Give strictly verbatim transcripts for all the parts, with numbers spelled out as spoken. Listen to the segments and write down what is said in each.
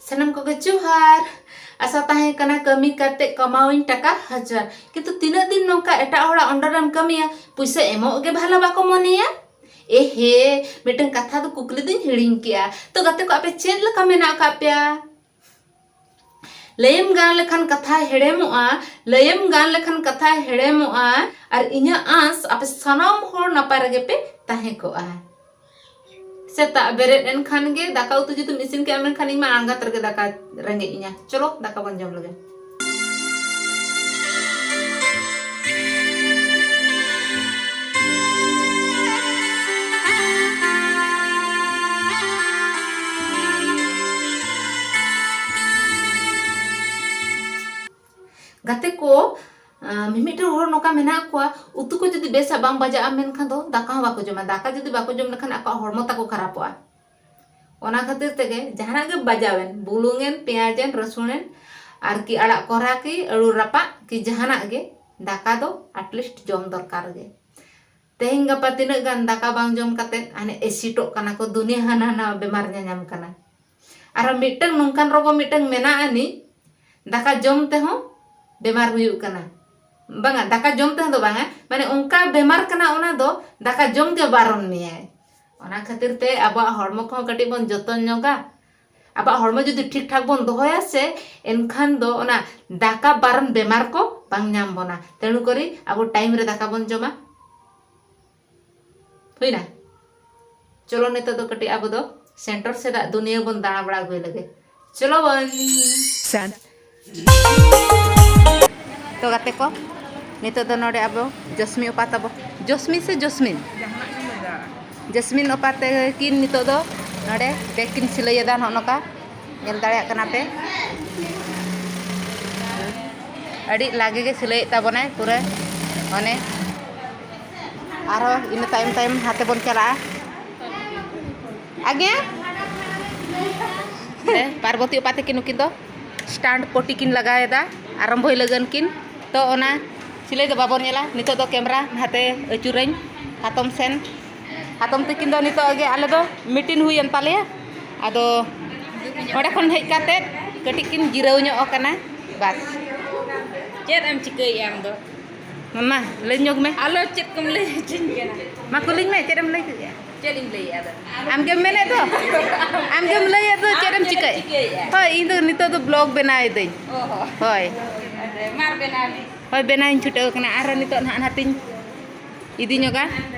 ᱥᱟᱱᱟᱢ ᱠᱚᱜᱮ ᱡᱚᱦᱟᱨ᱾ ᱟᱥᱟ ᱛᱟᱦᱮᱸ ᱠᱟᱱᱟ ᱠᱟᱹᱢᱤ ᱠᱟᱛᱮ ᱠᱟᱢᱟᱣᱟᱹᱧ ᱴᱟᱠᱟ ᱦᱟᱡᱟᱨ, ᱠᱤᱱᱛᱩ ᱛᱤᱱᱟᱹᱜ ᱫᱤᱱ ᱱᱚᱝᱠᱟ ᱮᱴᱟᱜ ᱦᱚᱲᱟᱜ under ᱨᱮᱢ ᱠᱟᱹᱢᱤᱭᱟ, ᱯᱩᱭᱥᱟᱹ ᱮᱢᱚᱜ ᱜᱮ ᱵᱷᱟᱞᱟ ᱵᱟᱠᱚ ᱢᱚᱱᱮᱭᱟ᱾ ᱮ ᱦᱮ, ᱢᱤᱫᱴᱟᱝ ᱠᱟᱛᱷᱟ ᱫᱚ ᱠᱩᱠᱞᱤ ᱫᱚᱧ ᱦᱤᱲᱤᱧ ᱠᱮᱜᱼᱟ᱾ ᱛᱚ ᱜᱟᱛᱮ ᱠᱚ, ᱟᱯᱮ ᱪᱮᱫ ᱞᱮᱠᱟ ᱢᱮᱱᱟᱜ ᱟᱠᱟᱫ ᱯᱮᱭᱟ? ᱞᱟᱹᱭᱮᱢ ᱜᱟᱱ ᱞᱮᱠᱷᱟᱱ ᱠᱟᱛᱷᱟ ᱦᱮᱲᱮᱢᱚᱜᱼᱟ, ᱞᱟᱹᱭᱮᱢ ᱜᱟᱱ ᱞᱮᱠᱷᱟᱱ ᱠᱟᱛᱷᱟ ᱦᱮᱲᱮᱢᱚᱜᱼᱟ, ᱟᱨ ᱤᱧᱟᱹᱜ ᱟᱸᱥ ᱟᱯᱮ ᱥᱟᱱᱟᱢ ᱦᱚᱲ ᱱᱟᱯᱟᱭ ᱨᱮᱜᱮ ᱯᱮ ᱛᱟᱦᱮᱸ ᱠᱚᱜᱼᱟ᱾ ᱥᱮᱛᱟᱜ ᱵᱮᱨᱮᱫ ᱮᱱ ᱠᱷᱟᱱ ᱜᱮ ᱫᱟᱠᱟ ᱩᱛᱩ ᱡᱩᱫᱤᱢ ᱤᱥᱤᱱ ᱠᱮᱜᱼᱟ, ᱢᱮᱱᱠᱷᱟᱱ ᱤᱧ ᱢᱟ ᱟᱬᱜᱟᱛ ᱨᱮᱜᱮ ᱫᱟᱠᱟ ᱨᱮᱸᱜᱮᱡ ᱤᱧᱟ᱾ ᱪᱚᱞᱚ, ᱫᱟᱠᱟ ᱵᱚᱱ ᱡᱚᱢ ᱞᱮᱜᱮ᱾ ᱜᱟᱛᱮ ᱠᱚ, ᱟᱸ, ᱢᱤᱢᱤᱫᱴᱟᱝ ᱦᱚᱲ ᱱᱚᱝᱠᱟ ᱢᱮᱱᱟᱜ ᱠᱚᱣᱟ, ᱩᱛᱩ ᱠᱚ ᱡᱩᱫᱤ ᱵᱮᱥᱟᱜ ᱵᱟᱝ ᱵᱟᱡᱟᱜᱼᱟ, ᱢᱮᱱᱠᱷᱟᱱ ᱫᱚ ᱫᱟᱠᱟ ᱦᱚᱸ ᱵᱟᱠᱚ ᱡᱚᱢᱟ᱾ ᱫᱟᱠᱟ ᱡᱩᱫᱤ ᱵᱟᱠᱚ ᱡᱚᱢ ᱞᱮᱠᱷᱟᱱ ᱟᱠᱚᱣᱟᱜ ᱦᱚᱲᱢᱚ ᱛᱟᱠᱚ ᱠᱷᱟᱨᱟᱯᱚᱜᱼᱟ᱾ ᱚᱱᱟ ᱠᱷᱟᱹᱛᱤᱨ ᱛᱮᱜᱮ ᱡᱟᱦᱟᱱᱟᱜ ᱜᱮ ᱵᱟᱡᱟᱣᱮᱱ, ᱵᱩᱞᱩᱝᱮᱱ, ᱯᱮᱸᱭᱟᱡᱮᱱ, ᱨᱟᱹᱥᱩᱱᱮᱱ, ᱟᱨ ᱠᱤ ᱟᱲᱟᱜ ᱠᱚᱨᱦᱟ ᱠᱤ ᱟᱹᱞᱩ ᱨᱟᱯᱟᱜ ᱠᱤ ᱡᱟᱦᱟᱱᱟᱜ ᱜᱮ, ᱫᱟᱠᱟ ᱫᱚ at least ᱡᱚᱢ ᱫᱚᱨᱠᱟᱨ ᱜᱮ᱾ ᱛᱮᱦᱮᱧ ᱜᱟᱯᱟ ᱛᱤᱱᱟᱹᱜ ᱜᱟᱱ ᱫᱟᱠᱟ ᱵᱟᱝ ᱡᱚᱢ ᱠᱟᱛᱮ ᱦᱟᱱᱮ ᱮᱥᱤᱴᱚᱜ ᱠᱟᱱᱟ ᱠᱚ, ᱫᱩᱱᱤᱭᱟᱹ ᱦᱟᱱᱟ ᱱᱟᱣᱟ ᱵᱮᱢᱟᱨ ᱧᱟᱧᱟᱢ ᱠᱟᱱᱟ᱾ ᱟᱨᱦᱚᱸ ᱢᱤᱫᱴᱟᱝ ᱱᱚᱝᱠᱟᱱ ᱨᱳᱜᱽ ᱢᱤᱫᱴᱟᱝ ᱢᱮᱱᱟᱜ ᱟᱹᱱᱤᱡ, ᱫᱟᱠᱟ ᱡᱚᱢ ᱛᱮᱦᱚᱸ ᱵᱮᱢᱟᱨ ᱦᱩᱭᱩᱜ ᱠᱟᱱᱟ᱾ ᱵᱟᱝᱟ, ᱫᱟᱠᱟ ᱡᱚᱢ ᱛᱮᱦᱚᱸ ᱫᱚ ᱵᱟᱝᱟ, ᱢᱟᱱᱮ ᱚᱱᱠᱟ ᱵᱮᱢᱟᱨ ᱠᱟᱱᱟ, ᱚᱱᱟ ᱫᱚ ᱫᱟᱠᱟ ᱡᱚᱢ ᱜᱮ ᱵᱟᱨᱚᱱ ᱢᱮᱭᱟᱭ᱾ ᱚᱱᱟ ᱠᱷᱟᱹᱛᱤᱨ ᱛᱮ ᱟᱵᱚᱣᱟᱜ ᱦᱚᱲᱢᱚ ᱠᱚᱦᱚᱸ ᱠᱟᱹᱴᱤᱡ ᱵᱚᱱ ᱡᱚᱛᱚᱱ ᱧᱚᱜᱟ᱾ ᱟᱵᱚᱣᱟᱜ ᱦᱚᱲᱢᱚ ᱡᱩᱫᱤ ᱴᱷᱤᱠ ᱴᱷᱟᱠ ᱵᱚᱱ ᱫᱚᱦᱚᱭᱟ ᱥᱮ, ᱮᱱᱠᱷᱟᱱ ᱫᱚ ᱚᱱᱟ ᱫᱟᱠᱟ ᱵᱟᱨᱚᱱ ᱵᱮᱢᱟᱨ ᱠᱚ ᱵᱟᱝ ᱧᱟᱢ ᱵᱚᱱᱟ᱾ ᱛᱮᱬᱩ ᱠᱚᱨᱤ ᱟᱵᱚ time ᱨᱮ ᱫᱟᱠᱟ ᱵᱚᱱ ᱡᱚᱢᱟ᱾ ᱦᱩᱭᱱᱟ? ᱪᱚᱞᱚ, ᱱᱤᱛᱚᱜ ᱫᱚ ᱠᱟᱹᱴᱤᱡ ᱟᱵᱚ ᱫᱚ center ᱥᱮᱫᱟᱜ ᱫᱩᱱᱤᱭᱟᱹ ᱵᱚᱱ ᱫᱟᱬᱟ ᱵᱟᱲᱟ ᱟᱹᱜᱩᱭ ᱞᱮᱜᱮ᱾ ᱪᱚᱞᱚ ᱵᱚᱱ᱾ ᱥᱮᱱ᱾ ᱛᱚ ᱜᱟᱛᱮ ᱠᱚ, ᱱᱤᱛᱚᱜ ᱫᱚ ᱱᱚᱰᱮ ᱟᱵᱚ ᱡᱚᱥᱢᱤ ᱚᱯᱟ ᱛᱟᱵᱚ, ᱡᱚᱥᱢᱤ ᱥᱮ ᱡᱚᱥᱢᱤᱱ? ᱡᱟᱦᱟᱱᱟᱜ ᱜᱮᱢ ᱞᱟᱹᱭ ᱫᱟᱲᱮᱭᱟᱜᱼᱟ᱾ ᱡᱚᱥᱢᱤᱱ ᱚᱯᱟ ᱛᱟᱹᱠᱤᱱ ᱱᱤᱛᱚᱜ ᱫᱚ ᱱᱚᱰᱮ bag ᱠᱤᱱ ᱥᱤᱞᱟᱹᱭᱮᱫᱟ, ᱱᱚᱜᱼᱚ ᱱᱚᱝᱠᱟ ᱧᱮᱞ ᱫᱟᱲᱮᱭᱟᱜ ᱠᱟᱱᱟ ᱯᱮ᱾ ᱟᱹᱰᱤ ᱞᱟᱜᱮ ᱜᱮ ᱥᱤᱞᱟᱹᱭᱮᱫ ᱛᱟᱵᱚᱱᱟᱭ ᱯᱩᱨᱟᱹ, ᱢᱟᱱᱮ ᱟᱨᱦᱚᱸ ᱤᱱᱟᱹ ᱛᱟᱭᱚᱢ ᱛᱟᱭᱚᱢ ᱦᱟᱛᱮ ᱵᱚᱱ ᱪᱟᱞᱟᱜᱼᱟ᱾ ᱟᱜᱮ ᱯᱟᱨᱵᱚᱛᱤ ᱚᱯᱟ ᱛᱟᱹᱠᱤᱱ ᱱᱩᱠᱤᱱ ᱫᱚ stand ᱯᱚᱴᱤ ᱠᱤᱱ ᱞᱟᱜᱟᱣᱮᱫᱟ, ᱟᱨᱟᱢᱵᱷᱚᱭ ᱞᱟᱹᱜᱤᱫ ᱠᱤᱱ᱾ ᱛᱚ ᱚᱱᱟ ᱥᱤᱞᱟᱹᱭ ᱫᱚ ᱵᱟᱵᱚᱱ ᱧᱮᱞᱟ, ᱱᱤᱛᱚᱜ ᱫᱚ camera ᱱᱟᱛᱮ ᱟᱹᱪᱩᱨᱟᱹᱧ ᱦᱟᱛᱚᱢ ᱥᱮᱱ᱾ ᱦᱟᱛᱚᱢ ᱛᱟᱹᱠᱤᱱ ᱫᱚ ᱱᱤᱛᱚᱜ ᱜᱮ ᱟᱞᱮ ᱫᱚ meeting ᱦᱩᱭᱮᱱ ᱛᱟᱞᱮᱭᱟ, ᱟᱫᱚ ᱚᱸᱰᱮ ᱠᱷᱚᱱ ᱦᱮᱡ ᱠᱟᱛᱮ ᱠᱟᱹᱴᱤᱡ ᱠᱤᱱ ᱡᱤᱨᱟᱹᱣ ᱧᱚᱜ ᱟᱠᱟᱱᱟ᱾ ᱵᱟᱥ᱾ ᱪᱮᱫ ᱮᱢ ᱪᱤᱠᱟᱹᱭᱮᱫᱼᱟ ᱟᱢ ᱫᱚ? ᱢᱟᱢᱟ, ᱞᱟᱹᱭ ᱧᱚᱜ ᱢᱮ᱾ ᱟᱞᱚ ᱪᱮᱫ ᱠᱚᱢ ᱞᱟᱹᱭ ᱦᱚᱪᱚᱧ ᱠᱟᱱᱟ᱾ ᱢᱟ ᱠᱩᱞᱤᱧ ᱢᱮ, ᱪᱮᱫ ᱮᱢ ᱞᱟᱹᱭ ᱠᱮᱫᱼᱟ? ᱪᱮᱫ ᱤᱧ ᱞᱟᱹᱭᱮᱫᱼᱟ ᱟᱫᱚ? ᱟᱢ ᱜᱮᱢ ᱢᱮᱱᱮᱫ ᱫᱚ᱾ ᱟᱢ ᱜᱮᱢ ᱞᱟᱹᱭᱮᱫ ᱫᱚ, ᱟᱢ ᱪᱮᱫ ᱮᱢ ᱪᱮᱫ ᱮᱢ ᱪᱤᱠᱟᱹᱭᱮᱫᱼᱟ? ᱪᱤᱠᱟᱹᱭᱮᱫᱼᱟ? ᱦᱳᱭ, ᱤᱧ ᱫᱚ ᱱᱤᱛᱚᱜ ᱫᱚ ᱵᱞᱚᱜ ᱵᱮᱱᱟᱣ ᱮᱫᱟᱹᱧ᱾ ᱚ ᱦᱚᱸ᱾ ᱦᱳᱭ᱾ ᱟᱫᱚ ᱢᱟᱨ ᱵᱮᱱᱟᱣ ᱢᱮ᱾ ᱦᱳᱭ, ᱵᱮᱱᱟᱣ ᱤᱧ ᱪᱷᱩᱴᱟᱹᱣ ᱠᱟᱱᱟ᱾ ᱟᱨᱦᱚᱸ ᱱᱤᱛᱚᱜ ᱱᱟᱦᱟᱜ ᱱᱟᱦᱟᱛᱤᱧ ᱤᱫᱤ ᱧᱚᱜᱟ᱾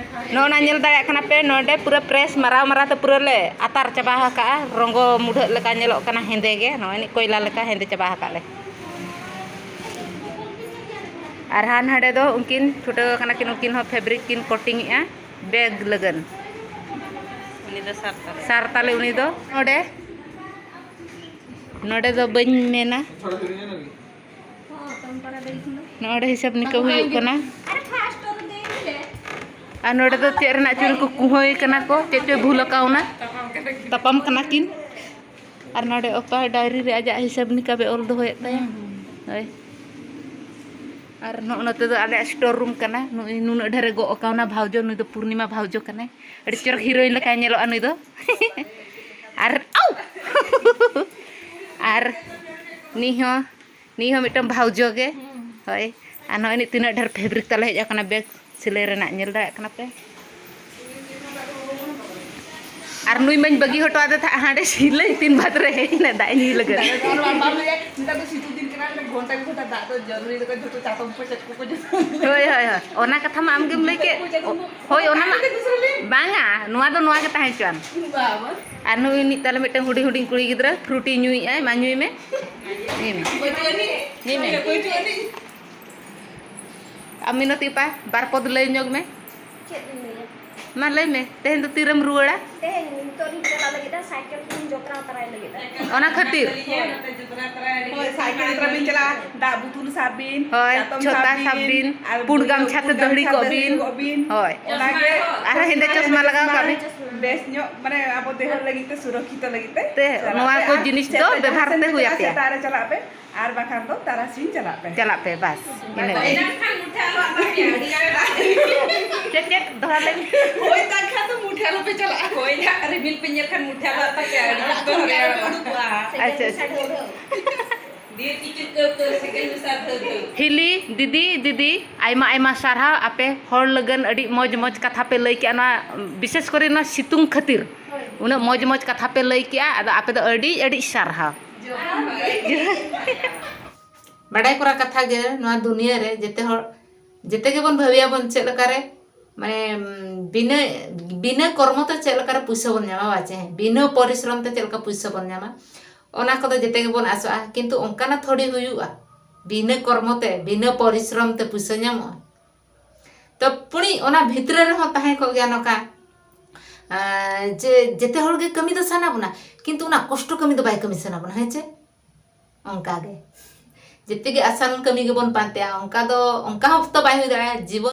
ᱱᱚᱜᱼᱚ ᱱᱟ ᱧᱮᱞ ᱫᱟᱲᱮᱭᱟᱜ ᱠᱟᱱᱟ ᱯᱮ, ᱱᱚᱰᱮ ᱯᱩᱨᱟᱹ ᱯᱨᱮᱥ ᱢᱟᱨᱟᱣ ᱢᱟᱨᱟᱣ ᱛᱮ ᱯᱩᱨᱟᱹ ᱞᱮ ᱟᱛᱟᱨ ᱪᱟᱵᱟ ᱟᱠᱟᱜᱼᱟ᱾ ᱨᱚᱸᱜᱚ ᱢᱩᱰᱷᱟᱹᱜ ᱞᱮᱠᱟ ᱧᱮᱞᱚᱜ ᱠᱟᱱᱟ, ᱦᱮᱸᱫᱮ ᱜᱮ, ᱱᱚᱜᱼᱚᱭ ᱱᱤᱡ ᱠᱚᱭᱞᱟ ᱞᱮᱠᱟ ᱦᱮᱸᱫᱮ ᱪᱟᱵᱟ ᱟᱠᱟᱫ ᱞᱮ᱾ ᱟᱨ ᱦᱟᱱ ᱦᱟᱸᱰᱮ ᱫᱚ ᱩᱱᱠᱤᱱ ᱪᱷᱩᱴᱟᱹᱣ ᱟᱠᱟᱱᱟ ᱠᱤᱱ, ᱩᱱᱠᱤᱱ ᱦᱚᱸ ᱯᱷᱮᱵᱨᱤᱠ ᱠᱤᱱ ᱠᱚᱴᱤᱝ ᱮᱜᱼᱟ ᱵᱮᱜᱽ ᱞᱟᱹᱜᱤᱫ᱾ ᱩᱱᱤ ᱫᱚ ᱥᱟᱨ ᱛᱟᱞᱮ᱾ ᱥᱟᱨ ᱛᱟᱞᱮ ᱩᱱᱤ ᱫᱚ᱾ ᱱᱚᱰᱮ, ᱱᱚᱰᱮ ᱫᱚ ᱵᱟᱹᱧ ᱢᱮᱱᱟ᱾ ᱱᱚᱰᱮ ᱦᱤᱥᱟᱹᱵ ᱱᱤᱠᱟᱹ ᱦᱩᱭᱩᱜ ᱠᱟᱱᱟ᱾ ᱟᱨ ᱱᱚᱰᱮ ᱫᱚ ᱪᱮᱫ ᱨᱮᱱᱟᱜ ᱪᱚ ᱠᱚ ᱠᱩᱦᱟᱹᱭ ᱠᱟᱱᱟ ᱠᱚ, ᱪᱮᱫ ᱪᱚ ᱵᱷᱩᱞ ᱟᱠᱟᱣᱱᱟ᱾ ᱛᱟᱯᱟᱢ ᱠᱟᱱᱟ ᱠᱤᱱ᱾ ᱟᱨ ᱱᱚᱰᱮ ᱚᱯᱟ ᱰᱟᱭᱨᱤ ᱨᱮ ᱟᱡᱟᱜ ᱦᱤᱥᱟᱹᱵ ᱱᱤᱠᱟᱹᱵᱮ ᱚᱞ ᱫᱚᱦᱚᱭᱮᱫ ᱛᱟᱭᱟ᱾ ᱦᱩᱸ, ᱦᱩᱸ᱾ ᱦᱳᱭ᱾ ᱟᱨ ᱱᱚᱜᱼᱚ ᱱᱚᱛᱮ ᱫᱚ ᱟᱞᱮᱭᱟᱜ ᱥᱴᱳᱨ ᱨᱩᱢ ᱠᱟᱱᱟ᱾ ᱱᱩᱭ ᱱᱩᱱᱟᱹᱜ ᱰᱷᱮᱨᱮ ᱜᱚᱜ ᱟᱠᱟᱣᱱᱟ ᱵᱷᱟᱣᱡᱚ, ᱱᱩᱭ ᱫᱚ ᱯᱩᱨᱱᱤᱢᱟ ᱵᱷᱟᱣᱡᱚ ᱠᱟᱱᱟᱭ᱾ ᱟᱹᱰᱤ ᱪᱚᱨᱚᱠ ᱦᱤᱨᱳᱭᱤᱱ ᱞᱮᱠᱟᱭ ᱧᱮᱞᱚᱜᱼᱟ ᱱᱩᱭ ᱫᱚ᱾ ᱟᱨ, ᱟᱣ! ᱟᱨ ᱱᱤ ᱦᱚᱸ, ᱱᱤ ᱦᱚᱸ ᱢᱤᱫᱴᱟᱝ ᱵᱷᱟᱣᱡᱚ ᱜᱮ᱾ ᱦᱩᱸ᱾ ᱦᱳᱭ᱾ ᱟᱨ ᱱᱚᱜᱼᱚᱭ ᱱᱤᱛ ᱛᱤᱱᱟᱹᱜ ᱰᱷᱮᱨ ᱯᱷᱮᱵᱨᱤᱠ ᱛᱟᱞᱮ ᱦᱮᱡ ᱟᱠᱟᱱᱟ ᱵᱮᱜᱽ ᱥᱤᱞᱟᱹᱭ ᱨᱮᱱᱟᱜ, ᱧᱮᱞ ᱫᱟᱲᱮᱭᱟᱜ ᱠᱟᱱᱟ ᱯᱮ᱾ ᱟᱨ ᱱᱩᱭ ᱢᱟᱧ ᱵᱟᱹᱜᱤ ᱦᱚᱴᱚ ᱟᱫᱮ ᱛᱟᱦᱮᱸᱫ ᱦᱟᱸᱰᱮ ᱥᱤᱞᱟᱹᱭ ᱛᱤᱱ ᱵᱟᱫᱽ ᱨᱮ ᱦᱮᱡ ᱮᱱᱟ ᱫᱟᱜ ᱧᱩᱭ ᱞᱟᱹᱜᱤᱫ᱾ ᱫᱟᱜ ᱫᱚ ᱟᱨ ᱵᱟᱢ ᱞᱟᱹᱭᱟ, ᱱᱮᱛᱟᱨ ᱫᱚ ᱥᱤᱛᱩᱝ ᱫᱤᱱ ᱠᱟᱱᱟ, ᱜᱷᱚᱱᱴᱟ ᱜᱷᱚᱱᱴᱟ ᱫᱟᱜ ᱫᱚ ᱡᱟᱹᱨᱩᱨᱤ ᱫᱚᱠᱚ ᱡᱷᱚᱛᱚ ᱪᱟᱛᱚᱢ ᱠᱚ ᱪᱮᱫ ᱠᱚᱠᱚ ᱡᱚᱛᱚ᱾ ᱦᱳᱭ, ᱦᱳᱭ, ᱦᱳᱭ, ᱚᱱᱟ ᱠᱟᱛᱷᱟ ᱢᱟ ᱟᱢ ᱜᱮᱢ ᱞᱟᱹᱭ ᱠᱮᱫ᱾ ᱦᱳᱭ, ᱚᱱᱟ ᱢᱟ ᱵᱟᱝᱟ, ᱱᱚᱣᱟ ᱫᱚ ᱱᱚᱣᱟ ᱜᱮ ᱛᱟᱦᱮᱸ ᱦᱚᱪᱚᱣᱟᱱ᱾ ᱵᱟᱵᱟ᱾ ᱟᱨ ᱱᱩᱭ ᱢᱤᱫ ᱛᱟᱞᱮ ᱢᱤᱫᱴᱟᱝ ᱦᱩᱰᱤᱧ ᱦᱩᱰᱤᱧ ᱠᱩᱲᱤ ᱜᱤᱫᱽᱨᱟᱹ ᱯᱷᱨᱩᱴᱤ ᱧᱩᱭᱮᱫ ᱟᱭ, ᱢᱟ ᱧᱩᱭ ᱢᱮ᱾ ᱧᱩᱭ ᱢᱮ᱾ ᱧᱩᱭ ᱢᱮ᱾ ᱟᱢ ᱢᱤᱱᱚᱛᱤ ᱟᱯᱟ, ᱵᱟᱨ ᱯᱚᱫ ᱞᱟᱹᱭ ᱧᱚᱜ ᱢᱮ᱾ ᱪᱮᱫ ᱤᱧ ᱞᱟᱹᱭᱟ? ᱢᱟ ᱞᱟᱹᱭ ᱢᱮ, ᱛᱮᱦᱮᱧ ᱫᱚ ᱛᱤᱨᱮᱢ ᱨᱩᱣᱟᱹᱲᱟ? ᱛᱮᱦᱮᱧ ᱱᱤᱛᱚᱜ ᱤᱧ ᱪᱟᱞᱟᱜ ᱞᱟᱹᱜᱤᱫ, ᱥᱟᱭᱠᱮᱞ ᱠᱚᱧ ᱡᱚᱛᱨᱟᱣ ᱛᱟᱨᱟᱭ ᱞᱟᱹᱜᱤᱫ᱾ ᱚᱱᱟ ᱠᱷᱟᱹᱛᱤᱨ? ᱦᱳᱭ, ᱥᱟᱭᱠᱮᱞ ᱡᱚᱛᱨᱟ ᱵᱤᱱ ᱪᱟᱞᱟᱜᱼᱟ, ᱫᱟᱜ ᱵᱩᱛᱩᱞ ᱥᱟᱵ ᱵᱤᱱ, ᱦᱳᱭ, ᱪᱟᱛᱚᱢ ᱪᱷᱚᱛᱟ ᱥᱟᱵ ᱥᱟᱵ ᱵᱤᱱ, ᱵᱤᱱ, ᱟᱨ ᱯᱩᱸᱰ ᱜᱟᱢᱪᱷᱟ ᱛᱮ ᱯᱩᱸᱰ ᱫᱟᱹᱦᱲᱤ ᱜᱟᱢᱪᱷᱟ ᱠᱚᱜ ᱛᱮ ᱵᱤᱱ᱾ ᱫᱟᱹᱦᱲᱤ ᱠᱚᱜ ᱵᱤᱱ᱾ ᱦᱳᱭ᱾ ᱚᱱᱟᱜᱮ᱾ ᱟᱨᱦᱚᱸ ᱦᱮᱸᱫᱮ ᱪᱚᱥᱢᱟ ᱞᱟᱜᱟᱣ ᱠᱟᱜ ᱵᱤᱱ᱾ ᱵᱮᱥ ᱧᱚᱜ, ᱢᱟᱱᱮ, ᱟᱵᱚ ᱫᱮᱦᱚ ᱞᱟᱹᱜᱤᱫ ᱛᱮ, ᱥᱩᱨᱚᱠᱷᱤᱛᱚ ᱞᱟᱹᱜᱤᱫ ᱛᱮ ᱛᱮ, ᱪᱟᱞᱟᱜ ᱱᱚᱣᱟ ᱯᱮ᱾ ᱠᱚ ᱟᱨ ᱡᱤᱱᱤᱥ ᱫᱚ ᱥᱮᱛᱟᱜ ᱵᱮᱵᱷᱟᱨ ᱡᱟᱦᱟᱸ ᱥᱮᱱ ᱛᱮ ᱯᱮ ᱦᱩᱭ ᱪᱟᱞᱟᱜᱼᱟ, ᱟᱯᱮᱭᱟ᱾ ᱥᱮᱛᱟᱜ ᱨᱮ ᱪᱟᱞᱟᱜ ᱯᱮ᱾ ᱟᱨ ᱵᱟᱠᱷᱟᱱ ᱫᱚ ᱛᱟᱨᱟᱥᱤᱧ ᱪᱟᱞᱟᱜ ᱯᱮ᱾ ᱪᱟᱞᱟᱜ ᱯᱮ, ᱵᱟᱥ, ᱤᱱᱟᱹ ᱵᱟᱭ ᱜᱮ᱾ ᱫᱟᱜ ᱠᱷᱟᱱ ᱢᱩᱴᱷᱟᱹ ᱟᱞᱚ ᱟᱛᱟᱯᱮᱭᱟ, ᱟᱹᱰᱤ ᱟᱸᱴ ᱫᱟᱜ᱾ ᱪᱮᱫ ᱪᱮᱫ ᱫᱚᱦᱲᱟ ᱞᱟᱹᱭ ᱢᱮ᱾ ᱦᱚᱭ ᱫᱟᱜ ᱠᱷᱟᱱ ᱫᱚ ᱢᱩᱴᱷᱟᱹ ᱟᱞᱚ ᱯᱮ ᱪᱟᱞᱟᱜᱼᱟ᱾ ᱦᱚᱭ ᱫᱟᱜ ᱨᱤᱢᱤᱞ ᱯᱮ ᱧᱮᱞ ᱠᱷᱟᱱ ᱢᱩᱴᱷᱟᱹ ᱟᱞᱚ ᱟᱛᱟᱯᱮᱭᱟ, ᱟᱹᱰᱤ ᱟᱸᱴ ᱠᱚ ᱦᱚᱭ ᱫᱟᱜ᱾ ᱟᱪᱪᱷᱟ, ᱟᱪᱪᱷᱟ᱾ ᱫᱤᱭᱮ ᱛᱤᱪᱩ ᱠᱟᱹᱣ ᱠᱟᱹᱣ ᱥᱮᱸᱜᱮᱞ ᱢᱮᱥᱟ ᱫᱷᱟᱹᱣ ᱫᱷᱟᱹᱣ᱾ ᱦᱤᱞᱤ ᱫᱤᱫᱤ, ᱫᱤᱫᱤ, ᱟᱭᱢᱟ ᱟᱭᱢᱟ ᱥᱟᱨᱦᱟᱣ, ᱟᱯᱮ ᱦᱚᱲ ᱞᱟᱹᱜᱤᱫ ᱟᱹᱰᱤ ᱢᱚᱡᱽ ᱢᱚᱡᱽ ᱠᱟᱛᱷᱟ ᱯᱮ ᱞᱟᱹᱭ ᱠᱮᱜᱼᱟ, ᱱᱚᱣᱟ ᱵᱤᱥᱮᱥ ᱠᱚᱨᱮ ᱱᱚᱣᱟ ᱥᱤᱛᱩᱝ ᱠᱷᱟᱹᱛᱤᱨ ᱩᱱᱟᱹᱜ ᱢᱚᱡᱽ ᱢᱚᱡᱽ ᱠᱟᱛᱷᱟ ᱯᱮ ᱞᱟᱹᱭ ᱠᱮᱜᱼᱟ᱾ ᱟᱫᱚ ᱟᱯᱮ ᱫᱚ ᱟᱹᱰᱤ ᱟᱹᱰᱤ ᱥᱟᱨᱦᱟᱣ᱾ ᱵᱟᱰᱟᱭ ᱠᱚᱨᱟ ᱠᱟᱛᱷᱟ ᱜᱮ, ᱱᱚᱣᱟ ᱫᱩᱱᱤᱭᱟᱹ ᱨᱮ ᱡᱮᱛᱮ ᱦᱚᱲ, ᱡᱮᱛᱮ ᱜᱮᱵᱚᱱ ᱵᱷᱟᱹᱵᱤᱭᱟᱵᱚᱱ ᱪᱮᱫ ᱞᱮᱠᱟᱨᱮ, ᱢᱟᱱᱮ, ᱩᱢ, ᱵᱤᱱᱟᱹ, ᱵᱤᱱᱟᱹ ᱠᱚᱨᱢᱚ ᱛᱮ ᱪᱮᱫ ᱞᱮᱠᱟᱨᱮ ᱯᱩᱭᱥᱟᱹ ᱵᱚᱱ ᱧᱟᱢᱟ, ᱵᱟᱪᱮ? ᱦᱮᱸ, ᱵᱤᱱᱟᱹ ᱯᱚᱨᱤᱥᱨᱚᱢ ᱛᱮ ᱪᱮᱫ ᱞᱮᱠᱟ ᱯᱩᱭᱥᱟᱹ ᱵᱚᱱ ᱧᱟᱢᱟ, ᱚᱱᱟ ᱠᱚᱫᱚ ᱡᱮᱛᱮ ᱜᱮᱵᱚᱱ ᱟᱥᱚᱜᱼᱟ, ᱠᱤᱱᱛᱩ ᱚᱱᱠᱟᱱᱟᱜ ᱛᱷᱚᱲᱤ ᱦᱩᱭᱩᱜᱼᱟ᱾ ᱵᱤᱱᱟᱹ ᱠᱚᱨᱢᱚ ᱛᱮ, ᱵᱤᱱᱟᱹ ᱯᱚᱨᱤᱥᱨᱚᱢ ᱛᱮ ᱯᱩᱭᱥᱟᱹ ᱧᱟᱢᱚᱜᱼᱟ? ᱛᱚ ᱯᱩᱲᱤ ᱚᱱᱟ ᱵᱷᱤᱛᱨᱤ ᱨᱮᱦᱚᱸ ᱛᱟᱦᱮᱸ ᱠᱚᱜ ᱜᱮᱭᱟ ᱱᱚᱝᱠᱟ, ᱟᱸ, ᱡᱮ ᱡᱮᱛᱮ ᱦᱚᱲ ᱜᱮ ᱠᱟᱹᱢᱤ ᱫᱚ ᱥᱟᱱᱟ ᱵᱚᱱᱟ, ᱠᱤᱱᱛᱩ ᱚᱱᱟ ᱠᱚᱥᱴᱚ ᱠᱟᱹᱢᱤ ᱫᱚ ᱵᱟᱭ ᱠᱟᱹᱢᱤ ᱥᱟᱱᱟ ᱵᱚᱱᱟ, ᱦᱮᱸ ᱪᱮ? ᱚᱱᱠᱟ ᱜᱮ᱾ ᱡᱮᱛᱮ ᱜᱮ ᱟᱥᱟᱱ ᱠᱟᱹᱢᱤ ᱜᱮᱵᱚᱱ ᱯᱟᱱᱛᱮᱭᱟ, ᱚᱱᱠᱟ ᱫᱚ, ᱚᱱᱠᱟ ᱦᱚᱸ ᱛᱚ ᱵᱟᱭ ᱦᱩᱭ ᱫᱟᱲᱮᱭᱟᱜᱼᱟ᱾ ᱡᱤᱵᱚᱱ